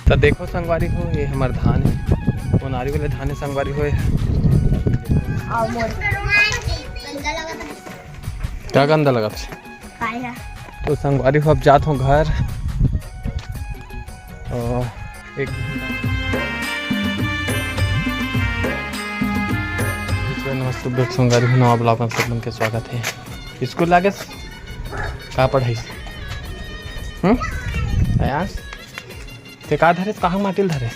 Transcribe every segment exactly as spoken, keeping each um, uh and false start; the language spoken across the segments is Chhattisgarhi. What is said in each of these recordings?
त देखो संगवारी हो, ये हमर धान हे, ओनारी वाले धान हे संगवारी हो। अउ मोर गंदा लगत हे। का गंदा लगत हे? काय हे? तो संगवारी हो, अब जात हों घर। अउ एक नमस्ते संगवारी हो, नवा vlog में सब मन के स्वागत हे। स्कूल लागे का पढ़ाई? हम्म, आयास, ते का धरे? कहाँ माटी ल धरे?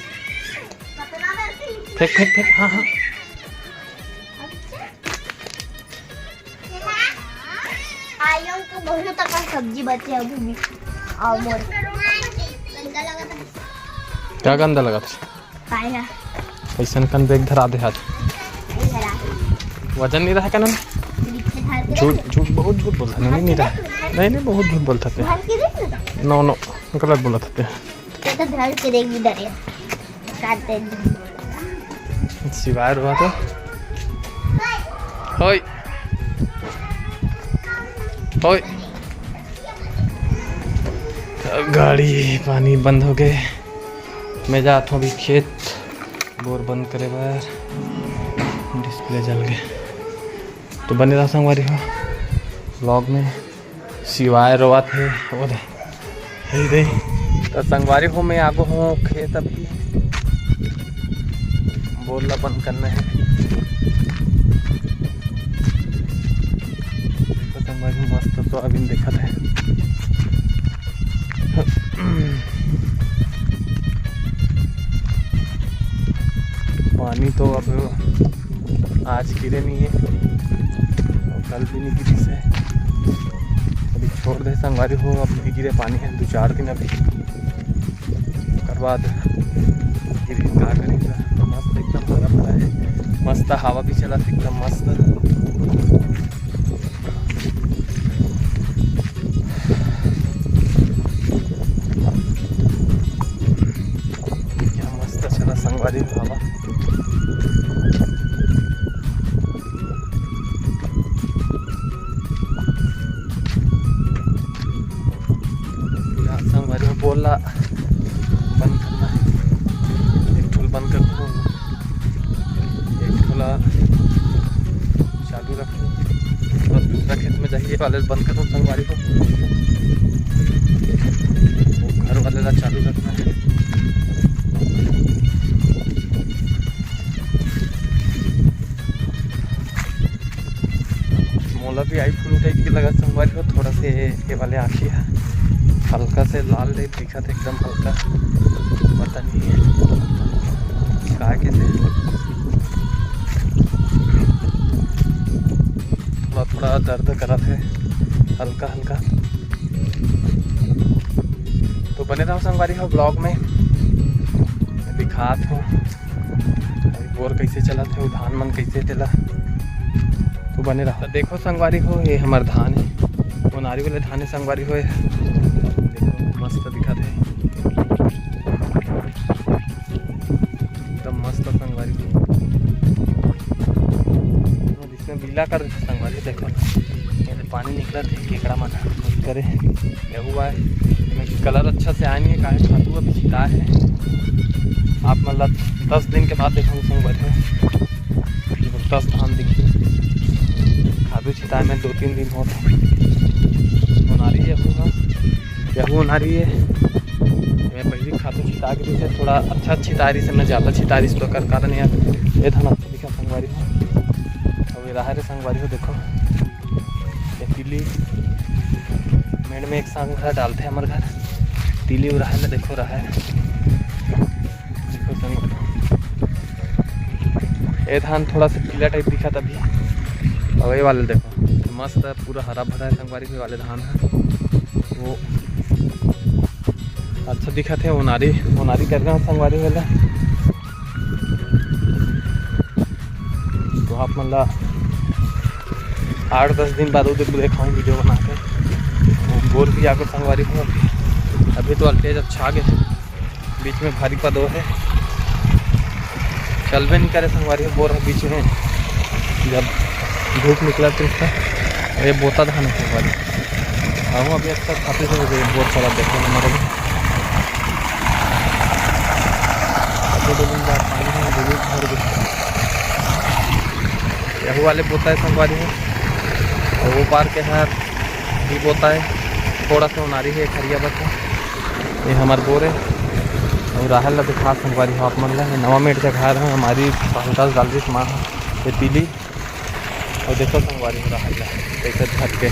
फेंक, फेंक, फेंक। हाँ, हाँ। आइयो तो बहुत अकन सब्जी बचे अभी भी। अउ मोर गंदा लगत हे। का गंदा लगत हे? काय हे? अइसन कन बैग धरा दे आज। नहीं धरा। वजन नहीं रहा का ना? पीछे धर के झूठ, रख। झूठ, बहुत झूठ बोलत हे। नहीं, नहीं रहा। नहीं, नहीं, बहुत झूठ बोलत हे। धर के देख ना। No, no, गलत बोलत हे। ये तो धर के देख इधर है। काट दे। सिवाय रहा तो। होय। होय। गाड़ी पानी बंद हो गए। मैं जात हों अभी खेत, बोर बंद करे बर। Display जल गए। तो बने रहा संगवारी हो vlog में। सिवाय रोवत हे, ओ दे, हे दे। तो संगवारी हो, मैं आगो हों खेत अभी। बोर ला बंद करना हे। देखो संगवारी, मस्त सोयाबीन दिखत हे। पानी तो अब आज गिरे नहीं हे, अउ कल भी नहीं गिरिस हे। अभी छोड़ दे संगवारी हो, अब नहीं गिरे पानी हे दो चार दिन अभी। ओकर बाद गिरी का करी गा। मस्त एकदम हरा भरा हे, मस्त हवा भी चलत हे, एकदम मस्त। क्या मस्त चला संगवारी हो हवा। यार संगवारी हो, बोर ला बंद करना हे। एक ठो ल बंद कर दूँ, एक ठो ला चालू रखूँ, और दूसरा खेत में जाही, ये वाले ल बंद कर दूँ संगवारी हो। वो घर वाले ला चालू रखना हे। मोला भी आई flu type के लगत संगवारी हो, थोड़ा से ये वाले आँखी हे हल्का से लाल type दिखत हे, एकदम हल्का, पता नहीं का के से थोड़ा, थोड़ा दर्द करत हे हल्का हल्का। तो बने रहो संगवारी हो vlog में, दिखात हों। अभी बोर कैसे चलत हे, धान मन कैसे तेला, तो बने रहो। तो देखो संगवारी हो, ये हमर धान हे, ओनारी वाले धान हे संगवारी हो। देखो मस्त दिखत हे, एकदम मस्त संगवारी हो। इसमें गीला कर देथे संगवारी, देखो ना, ये तो पानी निकलत हे, केकड़ा मन करे। ये हुआ है, इसमें colour अच्छा से आए नहीं है, काहे खातू अभी छिताए हे। आप मन ला दस दिन के बाद देखाहूँ संगवारी हो, जबरदस्त धान दिखी। खातू छिताए में दो तीन दिन होत हे। ओनारी ये हुआ, ये हुआ ओनारी ये। मैं पहली खातू छिता के से थोड़ा अच्छा छितारी से, मैं ज़्यादा छितारी से तो कर कारण यार, ये धान अच्छा दिखा संगवारी हो। अब ये रहा रे संगवारी हो, देखो ये तिली मेड़ में एक संग घर डालथे हमर घर, तिली उ रहा है, देखो रहा है, देखो संग। ये धान थोड़ा सा पीला type दिखा तभी, और ये वाले देखो मस्त है, पूरा हरा भरा है संगवारी, ये वाले धान है वो अच्छा दिखत हे। ओनारी, ओनारी कर रहा संगवारी वाला। तो आप मन ला आठ दस दिन बाद उधर देखाऊँ video बना के। वो बोर भी आगे संगवारी हो, अभी, अभी तो voltage अच्छा आगे, बीच में भारी पदो हे, चलबे नहीं करे संगवारी हो बोर बीच में, जब धूप निकला तो इसका ये बोता धान हे संगवारी। हाँ, अभी अच्छा खाते से बोर चला देखो हमारे भी। यहू वाले बोता है संगवारी हो, और वो पार के हर भी बोता है, थोड़ा सा उनारी है, खरिया बचे। ये हमार बोर है, और राहर ला दिखा संगवारी हो आप मन ला। ये नवा मेड़ जगह है, हमारी पहलदास डाल रही माँ है, ये पीली। और देखो संगवारी हो राहर ला, कैसे धर के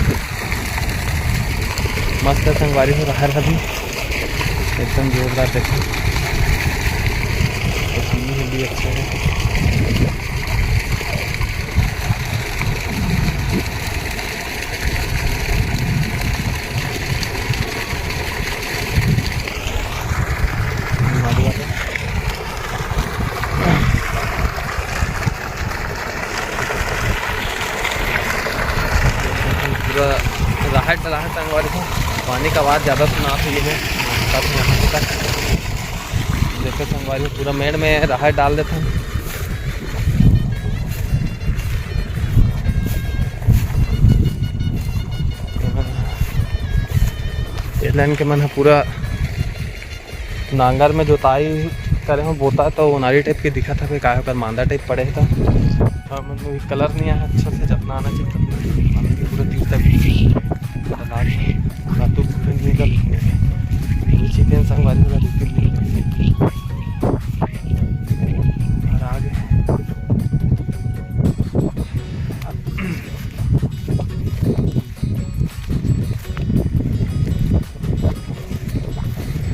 मस्त है संगवारी हो राहर अभी, एकदम जोरदार। देखो, ये पीली है भी अच्छा है। पूरा राहर डला है संगवारी हो, पानी का आवाज़ ज़्यादा सुना तो ये है, तब यहाँ पे तक। देखो संगवारी हो, पूरा मेड़ में राहर डाल देते हैं। ये लाइन के मन ह पूरा नांगर में जोताई करे हो, बोता तो ओनारी टाइप के दिखत हवे, काहे ओकर मांदा टाइप पड़े हे त। और मन में भी कलर नहीं आया अच्छा से, जितना आना चाहिए उतना। पानी भी पूरा तीर तक लगा के, रातों पूरे निकल निकल। ये चिकन संगवारी वाला दिक्कत नहीं है। और आगे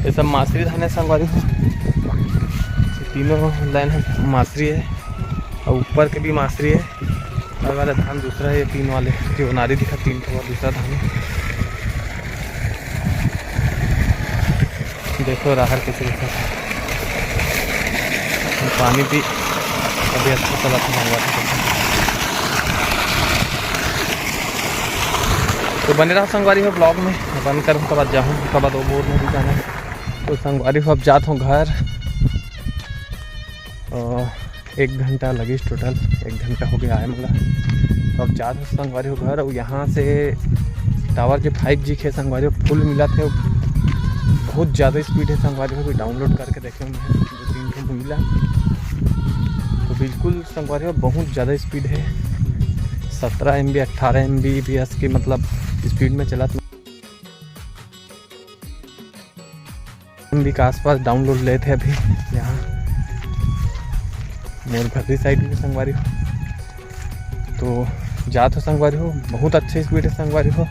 ये सब मासरी धान है संगवारी हो, तीनों लाइन है मासरी है, और ऊपर के भी मासरी है। और वाला धान दूसरा है, ये तीन वाले जो नारी दिखा, तीन ठो दूसरा धान है। देखो राहर कैसे दिखा, पानी भी अभी अच्छा चला था संगवारी हो। तो बने रहा संगवारी हो ब्लॉग में, बंद करूँ, ओकर बाद जाहूँ, ओकर बाद वो बोर में भी जाना है। तो संगवारी हो अब जात हूँ घर, और एक घंटा लगिस टोटल, एक घंटा हो गया आए मला। तो अब जात हूँ संगवारी हो घर, और यहाँ से टावर के फाइव जी के संगवारी हो फुल मिला थे, बहुत ज़्यादा स्पीड है संगवारी हो, भी डाउनलोड करके देखे मैं दो तीन ठो मिला, तो बिल्कुल संगवारी हो बहुत ज़्यादा स्पीड है, सत्रह एम बी अट्ठारह एम बी बी एस की मतलब स्पीड में चला। भी के आसपास डाउनलोड लेत हे अभी यहाँ मोर घर की साइड में संगवारी हो। तो जात हो संगवारी हो, बहुत अच्छे स्पीड है संगवारी हो।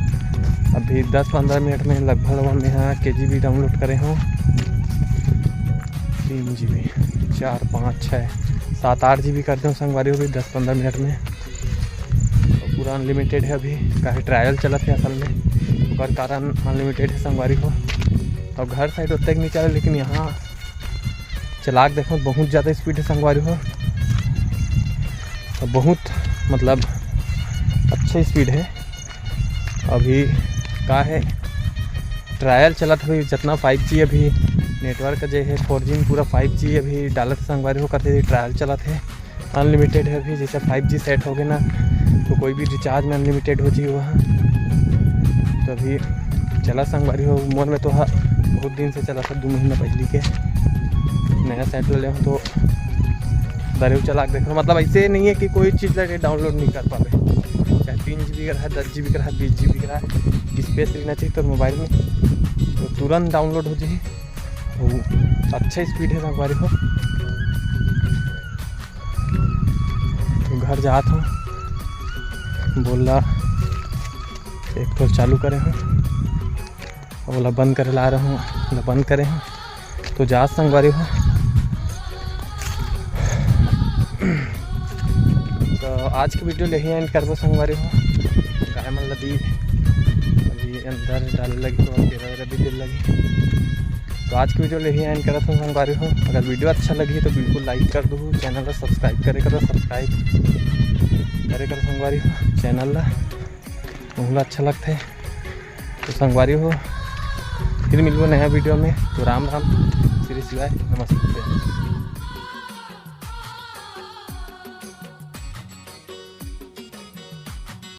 अभी दस पंद्रह मिनट में लगभग लगभग मैं यहाँ के जी बी डाउनलोड करे हूँ, तीन जी बी, चार पाँच छः सात आठ जी बी करते हो संगवारी हो भी दस पंद्रह मिनट में। तो पूरा अनलिमिटेड है अभी, काहे ट्रायल चलत है असल में, ओकर कारण अनलिमिटेड है संगवारी हो। और घर साइड ओतेक नहीं चला, लेकिन यहाँ चला के देखो बहुत ज़्यादा स्पीड है संगवारी हो, तो बहुत मतलब अच्छा स्पीड है। अभी का है ट्रायल चलत है, जितना फाइव जी अभी नेटवर्क जे है फोर जी में पूरा फाइव जी अभी डालत है संगवारी हो, करते ट्रायल चलत है। अनलिमिटेड है अभी, जैसे फाइव जी सेट हो गए ना तो कोई भी रिचार्ज में अनलिमिटेड हो जी वहाँ। तो अभी चला संगवारी हो, मोर में तो हा बहुत दिन से चला था, दो महीना पहले के नया सेट ले हो तो दरेव चला के देखो। मतलब ऐसे नहीं है कि कोई चीज़ लगे डाउनलोड नहीं कर पावे, चाहे तीन जी बी का रहा, दस जी बी का रहा, बीस जी बी का रहा, स्पेस लेना चाहिए तो मोबाइल में तो तुरंत डाउनलोड हो जाए। वो अच्छा स्पीड है संगवारी हो। तो घर जात हूँ, बोला एक ठो चालू करे हूँ, ओला बंद करे ला रहा हूँ, ओला बंद करे हूँ। तो जात संगवारी हो, तो आज के वीडियो ले ही एंड करबो संगवारी हो। गाय मन लदी अभी अंदर डाले लगी तो तेरा तेरा भी दिल लगी। तो आज की वीडियो ले ही एंड करत हूँ संगवारी हो। अगर वीडियो अच्छा लगी तो बिल्कुल लाइक कर दू, चैनल ला सब्सक्राइब करे करो, सब्सक्राइब करे करो संगवारी हो चैनल ला, बहुत अच्छा लगता है। तो संगवारी हो फिर मिलबो नया वीडियो में। तो राम राम, श्री शिवाय, नमस्ते।